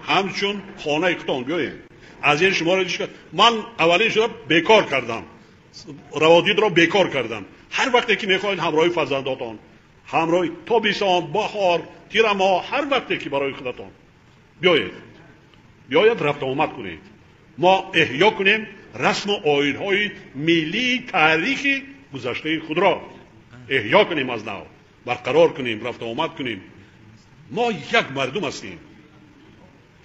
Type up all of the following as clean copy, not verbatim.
Ҳамчун хонаи худтон биёед. Аз ин шуморо ман аввалин шуда бекор кардам, раводидро бекор кардам. Ҳар вақте ки мехоҳед ҳамроҳи фарзандотон, ҳамроҳи тобистон, баҳор, тирамоҳ, ҳар вақте ки барои худатон биёед, биёед рафту омад кунед. Мо эҳё кунем расму оинҳои миллии таърихи гузаштаи худро эҳё кунем, аз нав барқарор кунем, рафту омад кунем. Мо як мардум ҳастем,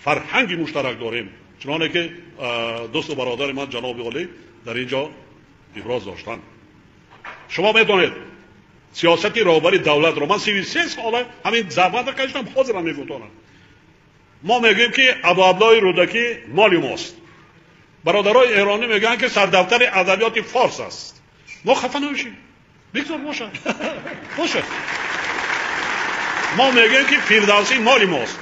фарҳанги муштарак дорем, чуноне ки дӯсту бародари ман ҷаноби олӣ дар ин ҷо иброз доштанд. Шумо медонед сиёсати роҳбари давлатро. Ман 33 сола ҳамин заҳматро кашидам, ҳозирам мегӯтонам. Мо мегӯем ки Абу Абдуллои Рӯдакӣ моли мост. Бародарои эронӣ мегӯянд ки сардафтари адабиёти форс аст. Мо хафа намешем, бигзор бошад, бошад. Мо мегӯем ки Фирдавсӣ моли мост.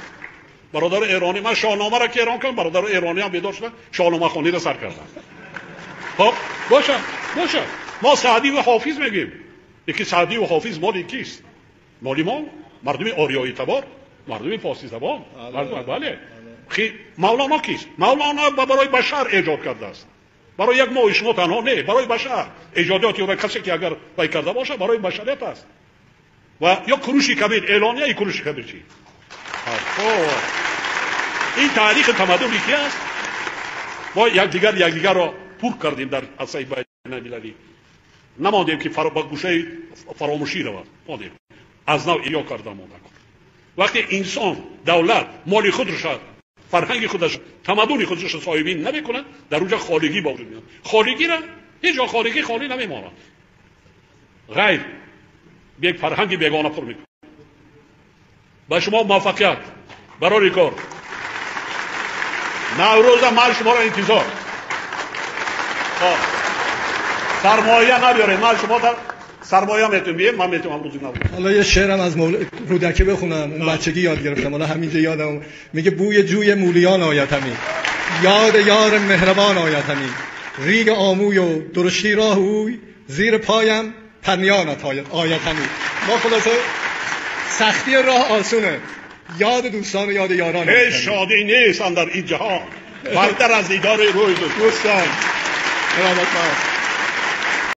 Бародари эронӣ, ман Шоҳномаро ки эрон кардам, бародари эронӣ ҳам бедор шуданд, шоҳномахониро сар карданд. Хоб, бошад, бошад. Мо Саъдӣ ва Ҳофиз мегӯем, яки Саъдӣ ва Ҳофиз моли кист? Моли мо, мардуми ориёи табор, мардуми форсизабон. Бале, Мавлоно кист? Мавлоно барои башар эҷод кардааст, барои як моҳи шумо танҳо не, барои башар. Эҷодиёти ӯро касе ки агар вай карда бошад, барои башарият аст. Ва ё Куруши Кабир, эълонияи Куруши Кабир чӣ? Ин таърихи тамаддуни ки аст? Мо якдигарро пур кардем дар арсаи байналмилалӣ, намондем ки ба гӯшаи фаромӯшӣ равад, мондем, аз нав эҳё карда монда. Вақте инсон, давлат моли худро, фарҳанги худаш, тамаддуни худашро соҳибӣ намекунад, дар онҷо холигӣ ба вуҷуд меояд. Холигиро ҳеҷ ҷо холигӣ холӣ намемонад, ғайр як фарҳанги бегона пур мекунад. Ба шумо муваффақият барори кор. Наврӯза ман шуморо интизор. Сармоя набиёред, ман шумо дар сармоя метونم بیه، من میتونم روزی نبود. حالا یه شعرم از رودکی بخونم، اون بچگی یاد گرفتم، حالا همینجا یادم میگه: بوی جوی مولیان آید همی، یاد یار مهربان آید همی، ریگ آموی و درشتی راه اوی، زیر پایم پرنیانت آید همی. ما خلاصه سختی راه آسونه، یاد دوستان و یاد یاران. هیچ شادی نیست در این جهان برتر از دیدار روی دوستان. ارادت.